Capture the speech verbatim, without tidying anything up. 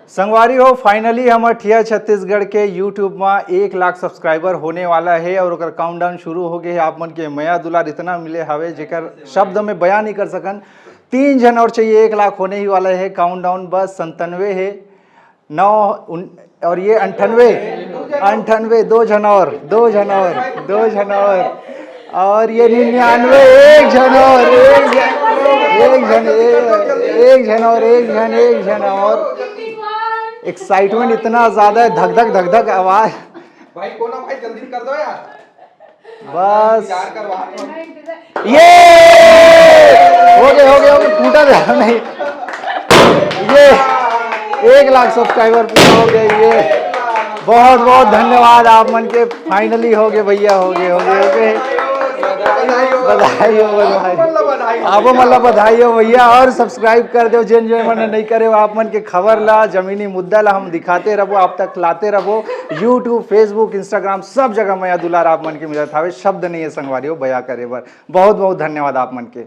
संगवारी हो, finally हमर ठिया छत्तीसगढ़ के YouTube म एक लाख subscriber होने वाला हे और ओकर countdown शुरू हो गए हे। आप मन के मया दुलार इतना मिले हवे, जेकर शब्द में बयान नहीं कर सकन। तीन झन और चाहिए, एक लाख होने ही वाला हे। Countdown बस संतानवे हे, नौ उन, और ये अंठानवे, अंठानवे, दो झन और, दो झन और, दो झन और, और ये निन्यानवे, एक झन और, एक झन, एक झन, एक, एक झन और, एक झन, एक झन और। Excitement इतना ज्यादा है, धक धक धक धक आवाज। भाई कोना भाई, जल्दी कर दो यार। बस। ये हो गए, हो गए, हो गए, टूटा जा नहीं। ये एक लाख subscriber पूरा हो गए। ये बहुत बहुत धन्यवाद आप मन के, finally हो गए भैया, हो गए, हो गए, हो गए। बधाई हो, बधाई। आपो मन ला बधाई हो भैया, और subscribe कर दो जिन जिन मन नहीं करे हो। आप मन के खबर ला, जमीनी मुद्दा ला हम दिखाते रहबो, आप तक लाते रहबो। YouTube, Facebook, Instagram सब जगह मया दुलार आप मन के मिलत हवे, शब्द नहीं है संगवारी हो बया करे बर। बहुत बहुत धन्यवाद आप मन के।